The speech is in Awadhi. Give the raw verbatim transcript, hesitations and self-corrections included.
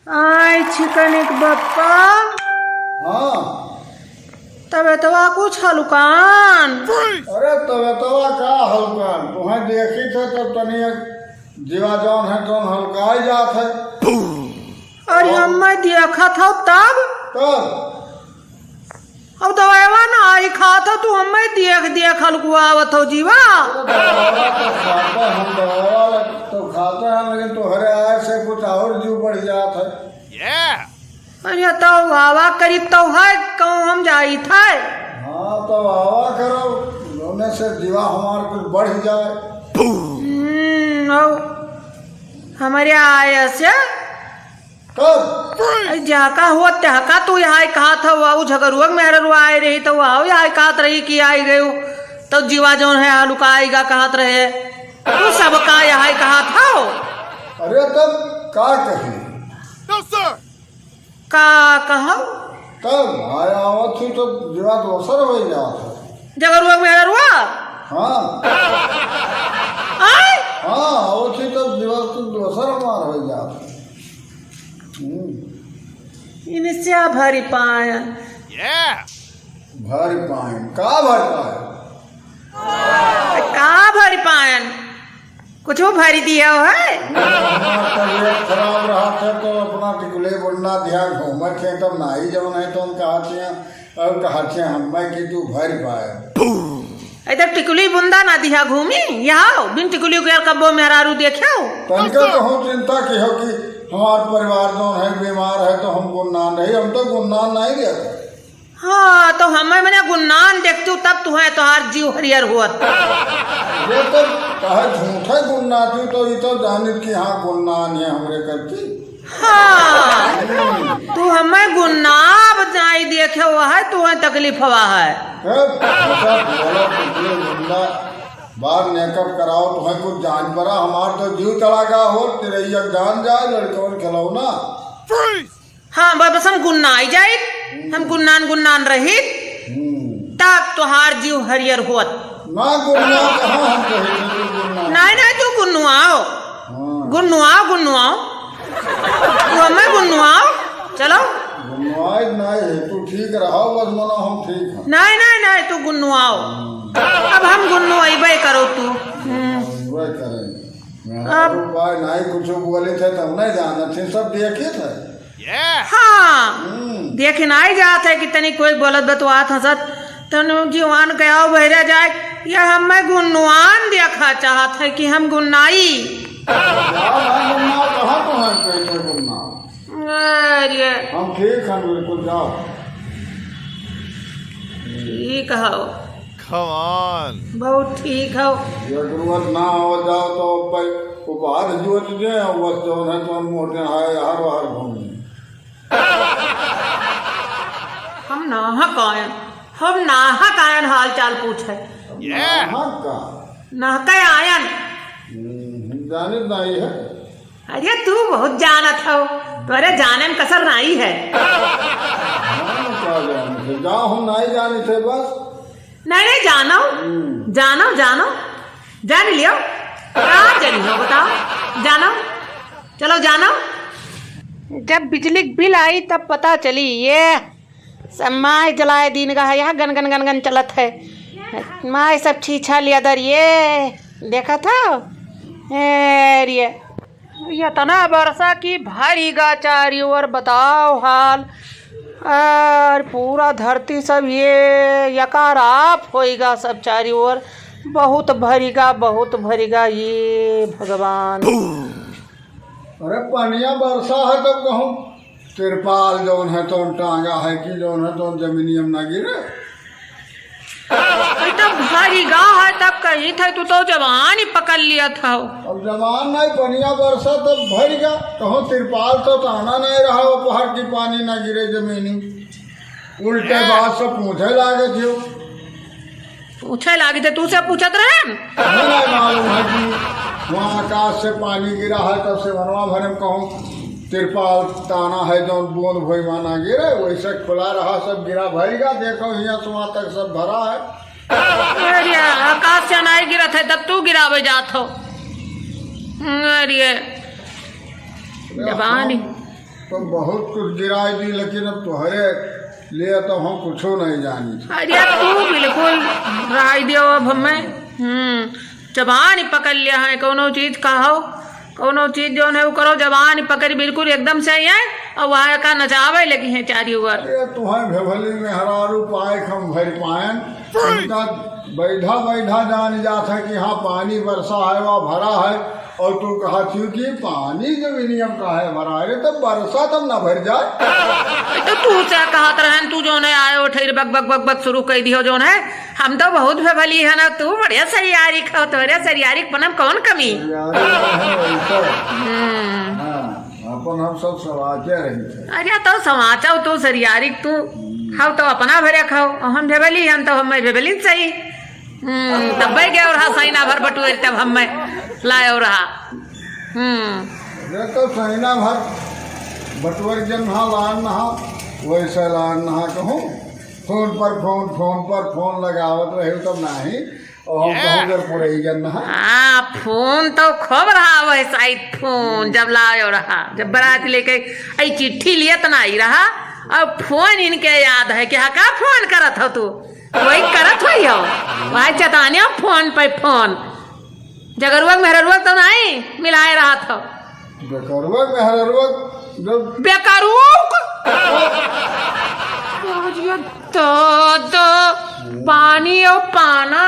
आय छिकनिक बप्पा। हाँ। तबेतवा कुछ हलुकान? अरे तबेतवा का हलुकान, तुहैं देखित है तब तनी एक जीवा जौन है तौन हलुकाइ जात है। अरे और? हम्मै देखत हौ तब? तब? अब दवाइवा नाहीं खात हौ, तू हम्मै देख देख हलुकवावत हौ जीवा। अरे दवाइवा तो खाते हम, दवाइवा तो खाते हैं, लेकिन तोहरे आए से कुछ और जीव बढ़ जात है। अरे तो आवा करी तो है, कहूँ हम जाइत है। हाँ तो आवा करो, होने से जीवा हमार कुछ बढ़ जाए। हम्म, औ हमरे आए से कब? अरे जाका हुआ तहका तू यहाँ कहत हौ, ऊ झगरुआ के मेहररुआ आए रही तो ऊ यहाँ कहत रही कि आइ गयो, तो जीवा जौन है हलुकाइगा कहत रहे, तू सबका यहाँ कहत हौ। अरे तब का कही? का कहौ? तब आया आवत ही तो जीवा दोसर होइ जात है। झगरुआ के मेहररुआ? हाँ। आय? हाँ, आवत ही तो जीवा तो दोसर हमार होइ जात है। हम्म। इनसे भरि पायन। भरि पायन? का भरि पायन? का भरि पायन? कुछ भरि दिया है? हमार तबियत खराब रहत है तो अपना टिकुली बुन्दा दिहा घूमत है, तब नाई जौन है तो हम कहत हैं, और कहत हैं हम्मै कि तू भरि पाए। ए, तब टिकुली बुन्दा ना दिहा घूमी, यहाँ बिन टिकुली के यार कब्बो मेहरारू देख्यो। तनिका कहूँ चिंता किहो कि हमार परिवार जौन है बीमार है तो हम गुन्नान रही, हम तो गुन्नान नाहीं रहत। हाँ, तो हम्मै मने गुन्नान देखतू तब तुहैं तोहार जीव हरियर होत। ये तो कहे झूठै गुन्नातू तो ई तो जानित कि हाँ गुन्नान है हमरे करती। हाँ, तू हम्मै गुन्नाब नाहीं देखे हुआ है, तुहैं तकलीफ हुआ है। ए, अच्छा बोला तो ये गुन्ना, बार मेकअप कराओ, तुहैं कुछ जान पड़ा, हमार तो जीव चला गा हो, तेरे एक जान जाए, लड़कवन खिलौना। हाँ, ब-, बस हम गुन्नाई जाइत, हम गुन्नान गुन्नान रहित, हम्म। तब तोहार जीव हरियर होत। ना गुन्ना, कहाँ हम कहे थे तू गुन्ना? नाहीं, नाहीं, तू गुन्नुआओ। हाँ। गुन्नुआओ, गुन्नुआओ। तू हम्मै गुन्नुआओ, चलो। गुन्नुआई नाहीं है, तू ठीक रहा, बस मना हम ठीक हैं। नाहीं, नाहीं, नाहीं, तू गुन्नुआओ। हम्म। अब हम गुन्नुआइबे करो तू। हम्म। वही करेंगे। अब उपाय नाहीं, कुछ बोले थे तो हम नाहीं जानत थे, सब देखे थे। हाँ, हम्म। देखे नाहीं जात है कि तनी कोई बोलत बतवात हंसत, तनु जीवान के आओ बहरा जाए, या हम्मै गुन्नुआन देखा चाहत है कि हम गुन्नाई। जाओ भाई गुन्ना, कहाँ तो है कैसे गुन्ना? अरे। हम ठीक हैं बिल्कुल, जाओ। ठीक हौ। Come on। बहुत ठीक हौ। जरूरत ना हो जाओ तो अब भाई उपहार जोत दे, बस जौन है तो मोटे हाय हर बार घूमी। हम नाहक आयन, हम नाहक आयन हाल चाल पूछे। नाहक का? नाहक आयन। हम्म, जानित नाहीं है। अरे तू बहुत जानत हौ, तोरे जाने में कसर नाहीं है। हम का जानित है? जा हम नाहीं जानित है बस। नाहीं, नाहीं, जानो। हम्म। जानो, जानो। जान लियो। का जानी हो बताओ? जानो। चलो जानो। जब बिजली के बिल आई तब पता चली ये सब माय जलाए दीन गा है, यहाँ गन गन गन गन चलत है। माय सब छीछा लिया दर ये देखत हौ। ए रे, इतना बरसा कि भरिगा चारी ओर बताओ हाल। और पूरा धरती सब ये यकार आप होइगा सब चारी ओर। बहुत भरिगा, बहुत भरिगा ये भगवान। अरे पनिया बरसा है तब कहूँ तिरपाल जौन है तौन टांगा है कि जौन है तौन जमीनिया में ना गिरे। अरे तब भरिगा है तब कहित है, तू तो जबान ही पकड़ लियत हौ। अब जबान नाहीं, पनिया बरसा तब भरिगा, कहूँ तिरपाल तो ताना नाहीं रहा, वो पहाड़ की पानी ना गिरे जमीनी। उल्टे बात सब पूछे लागे थियो। पूछे लागे थे, तू से पूछत रहे हम। हमें नाहीं मालूम है कि वहाँ आकाश से पानी गिरा है, तब से वनवा भरे में कहूँ तिरपाल ताना है, जौन बूंद भोई वहाँ ना गिरे, वैसे खुला रहा, सब गिरा भरिगा। देखो हियाँ से वहाँ तक सब भरा है। अरे आकाश से नाहीं गिरत है, तब तू गिरावे जात हौ। अरे जबान ही। तो बहुत कुछ गिराइ दी, लेकिन अब तोहरे लिए तो हम कुछो नहीं जानी। अरे, तू बिल्कुल राय दियो अब हमें। हम्म, जबान ही पकड़ लिया है, कौनो चीज कहो, कौनो चीज जौन है वो करो, जबान ही पकड़ बिल्कुल एकदम से ही है, और वहाँ का नचावे लगी हैं चारी ओर। अरे, तुहें भेभली मेहरारू पाए हम भर पाएन, उनका बैठा बैठा जान जात है कि हाँ, पानी बरसा है, वहाँ भरा है, और तू कहा थी कि पानी जमीनिया में काहे भरा है, तो बरसा तब ना भर जाए। तो तू क्या कहत रहन, तू जौन है आयो ठेर बक बक बक बक शुरू कर दियो जौन है, हम तो बहुत भेभली है ना, तू बढ़िया सरियारी खाओ, तोरे सरियारी पनम कौन कमी? सरियारी है, वैसे। हम्म। हाँ, अपन हम सब समाचे रही थे। अरे तो समाचो तू सरियारी तू, हम्म। खाओ तो अपना भरे खाओ, और हम भेभली, हम तो हमें भेभली सही। हम्म, तब भाई गयो रहा सैना भर बटुअर, तब हम में लायो रहा। हम्म। देखो, सैना भर बटुअर जन हा लान नहा, वैसे लान नहा कहूँ। फोन पर फोन, फोन पर फोन लगावत रहे तब नाही, और हम कहूँ जर पुरई जन नहा। हाँ, फोन तो खूब रहा वह साइड फोन, जब लायो रहा, जब बारात लेके आई चिट्ठी लियत नाही रहा, अब फोन इनके याद है कि हाँ, का फोन करत हो तू? वही करत होई हो। भाई चतानिया फोन पे फोन। जगरुआ के मेहररुआ तो नाही मिलाए रहत हो। जगरुआ के मेहररुआ जब बेकरूक। तो, तो पानी और पाना।